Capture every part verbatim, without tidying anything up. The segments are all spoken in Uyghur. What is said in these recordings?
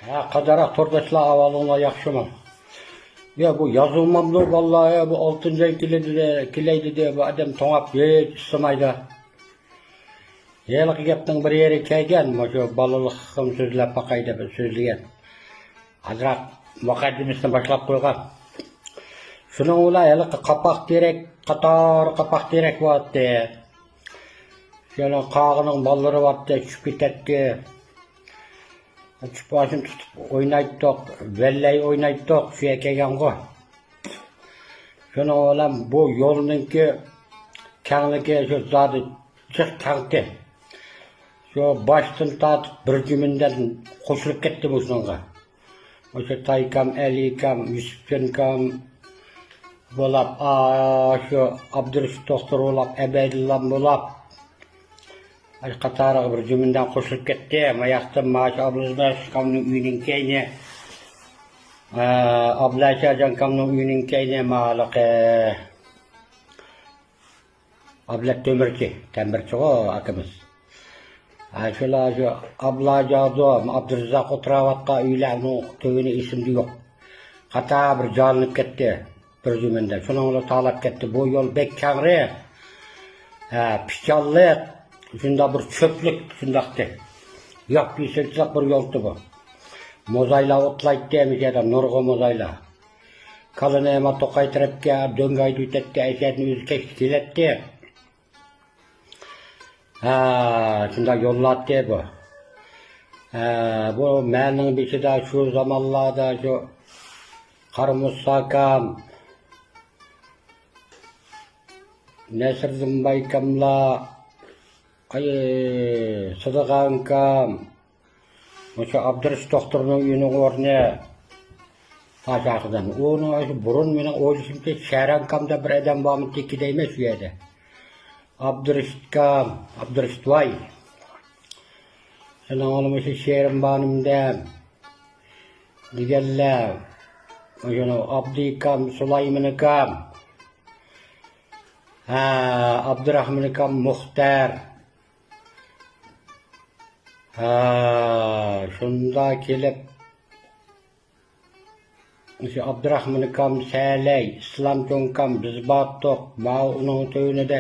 ھە، قادارراق تورداشلار، ئەھۋالىڭلار ياخشىمۇ؟ يا، بۇ يازۇلمامدۇ، باللا، يا، بۇ ئالتىنچى ئاي كېلىدۇ، كېلەي دېدى، بۇ ئادەم توڭاپ ھېچ ئىشلىمايدۇ. ھېلىقى گەپنىڭ بىر يېرى كەلگەن، مۇشۇ بالىلىقىم سۆزلەپ باقاي دەپ سۆزلىگەن. ئازراق مۇقەددىمىسىنى باشلاپ قويغان. شۇنىڭ بىلەن ھېلىقى قاپاق تېرەك، قاتار قاپاق تېرەك بارتتى. شۇنىڭ قاغىنىڭ بالىلىرى بارتتى، چۈشۈپ كېتەتتى. چۈشۈپ باشىنى تۇتۇپ ئوينايتتۇق، ۋەللەي ئوينايتتۇق، شۇ يەرگە كەلگەنغۇ. شۇنىڭ بىلەن بۇ يولنىڭكى كەڭلىكى شۇ زادى جىق كەڭتى. شۇ باشتىن تارتىپ بىر جۈمۈندەن قوشۇلۇپ كەتتى مۇشۇنىڭغا. مۇشۇ تايكام، ئەلىكام، يۈسۈپجانكام بولاپ، ئاشۇ ئابدۇرېشىت دوختۇر بولاپ، ئەبەيدۇللام بولاپ، ئاشۇ قاتارىغا بىر جۈمۈندەن قوشۇلۇپ كەتتى. ماياقتىن ماشۇ ئابلىزمەش ئۇكامنىڭ ئۆيىنىڭ كەينى، ئابلەشا جانكامنىڭ ئۆيىنىڭ كەينى، مالىقى ئابلەت تۆمۈرچى، تەمبىرچىغۇ ئاكىمىز. ھە، شۇلار شۇ ئابلاجادۇ، ئابدۇرازاق ئولتۇراۋاتقان ئۆيلەرنىڭ تۈۋىنى ئېسىمدە يوق. قاتار بىر جانلىنىپ كەتتى بىر زېمىندا. شۇنىڭ بىلەن تالاپ كەتتى. بۇ يول بەك كەڭرى. ھە، پىچانلىق، شۇنداق بىر چۆپلۈك شۇنداقتى. ياپيېشىلچىلىق بىر يولتى بۇ. موزايلار ئوتلايتتى، مۇشۇ يەردە نۇرغۇن موزايلار. كالىنى ھەممە توقاي تەرەپكە دۆڭگە ھەيدىۋېتەتتى، ئەشەدىن ئۆزى كەچتە كېلەتتى. ھە، شۇنداق يوللاتتى بۇ. ھە، بۇ مەنىڭ بېشىدا شۇ زامانلاردا شۇ قارىمۇساكام، نەسىردىن بايكاملار، ئاي، سىدىغانكام، مۇشۇ ئابدۇرېشىت دوختۇرنىڭ ئۆيىنىڭ ئورنى ئاشۇ ئارقىدىن. ئۇنىڭ ئاشۇ بۇرۇن مېنىڭ ئويلىشىمچە، شەھرانكام دەپ بىر ئادەم بارمىدىكى دەيمەن شۇ يەردە. ئابدۇرېشىتكام، ئابدۇرېشىت ۋاي. سېنىڭ مۇشۇ شېرىن بانۇمدەم دېگەنلەر، مۇشۇنىڭ ئابدۇكام، سۇلايمىنىكام، ھە، ئابدۇراخمىنىكام، مۇختەر. ھە، شۇنداق كېلىپ، مۇشۇ ئابدۇراخمىنىكام، سەلەي، ئىسلام چوڭكام، بىز بارتۇق. ماۋۇ ئۇنىڭ تۆۋىنىدە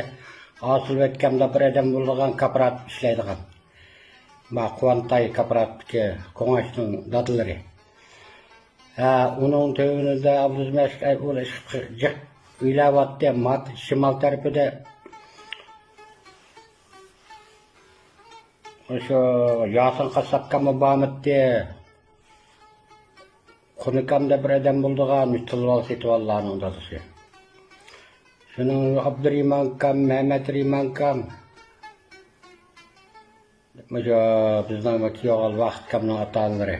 ئاسىلبەككەم دەپ بىر ئادەم بولىدىغان، كاپىراتىپ ئىشلەيدىغان. ما قۇۋانتاي كاپىراتىپتىكى كوڭاشنىڭ دادىلىرى. ھە، ئۇنىڭ تۆۋىنىدە ئابلىز مەشىق ئەي ئۇل ئىشق جىق ئۆيلەۋاتتى. مات شىمال تەرىپىدە شۇ ياسىن قاسساپكاممۇ بارمىتتى. قۇنىكام دەپ بىر ئادەم بولىدىغان، مۇشۇ تىلۋال سېتىۋاللارنىڭ دادىسى. شۇنىڭ ئابدۇرېھمانكام، مەمەترېھمانكام. مۇشۇ بىزنىڭ كىيوغان ۋاقىتكامنىڭ ئاتا-ئانىلىرى.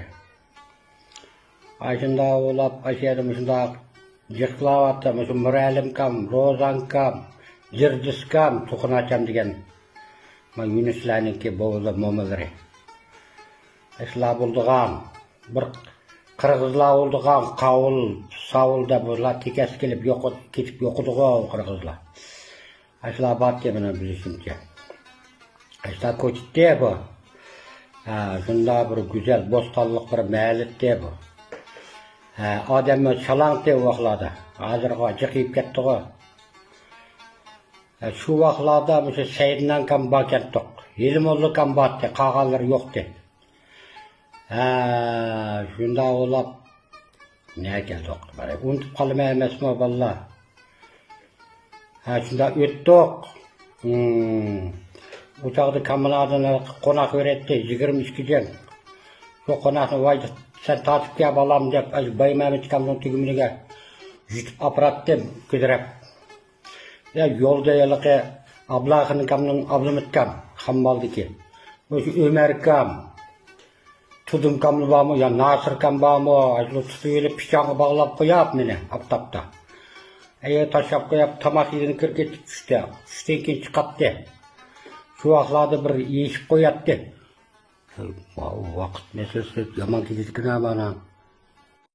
ئاشۇنداق ئوۋلاپ، ئاشۇ يەردە مۇشۇنداق جىقلاۋاتتى. مۇشۇ مۇرەلىمكام، روزانكام، يىردىسكام، توخۇناچام دېگەن. ما يۈنۈسلەرنىڭكى بوۋىلىرى، مومىلىرى. ئاشۇلار بولىدىغان. بىر قىرغىزلار بولىدىغان، قاۋۇل، ساۋۇل دەپ بۇلار تېكەس كېلىپ يوق-، كېتىپ يوقىدىغۇ قىرغىزلار. ئاشۇلار بارتتى مېنىڭ بىلىشىمچە. ئاشۇلار كوچىتتى بۇ. ھە، شۇنداق بىر گۈزەل بوستانلىق بىر مەھەللىتتى بۇ. ھە، ئادەممۇ شالاڭتى ئۇ ۋاقلاردا. ھازىرغا جىقىيىپ كەتتىغۇ. ھە، شۇ ۋاقلاردا مۇشۇ سەيدىنانكام باركەنتۇق. ھېلى موللىكام بارتتى، قالغانلىرى يوقتى. ھە، شۇنداق ئوۋلاپ نەگە كەلدۇق؟ ئۇنتۇپ قالىمەن ئەمەسمۇ، بالىلار؟ ھە، شۇنداق ئۆتتۇق. ھىم. ئۇ چاغدا كامىنادىن قوناق بېرەتتى، يىگىرمە ئىككى جەڭ. شۇ قوناقنى، ۋاي، سەن تارتىپ كەل، بالام، دەپ، ئاشۇ بايمەمەت ئاكامنىڭ تۈگمىنىگە يۈتۈپ ئاپىراتتىم، كۆتۈرۈپ. يا، يولدا ھېلىقى ئابلاخان ئاكامنىڭ، ئابلىمىت ئاكام، خاممالدىكى. مۇشۇ ئۆمەر ئاكام، تۇدۇم ئاكاملا بارمۇ؟ يا ناسىر ئاكام بارمۇ؟ ئاشۇ تۇتۇۋېلىپ پىچانغا باغلاپ قوياپ مېنى ئاپتاپتا. ئەيە تاشلاپ قوياپ، تاماق يېگىلى كىرىپ كېتىپ چۈشتە. چۈشتىن كېيىن چىقاتتى. شۇ ۋاقىتلاردا بىر يېيىشىپ قوياتتى. ۋاقىت مەسىلىسى يامان كېتىدىكەن مانا.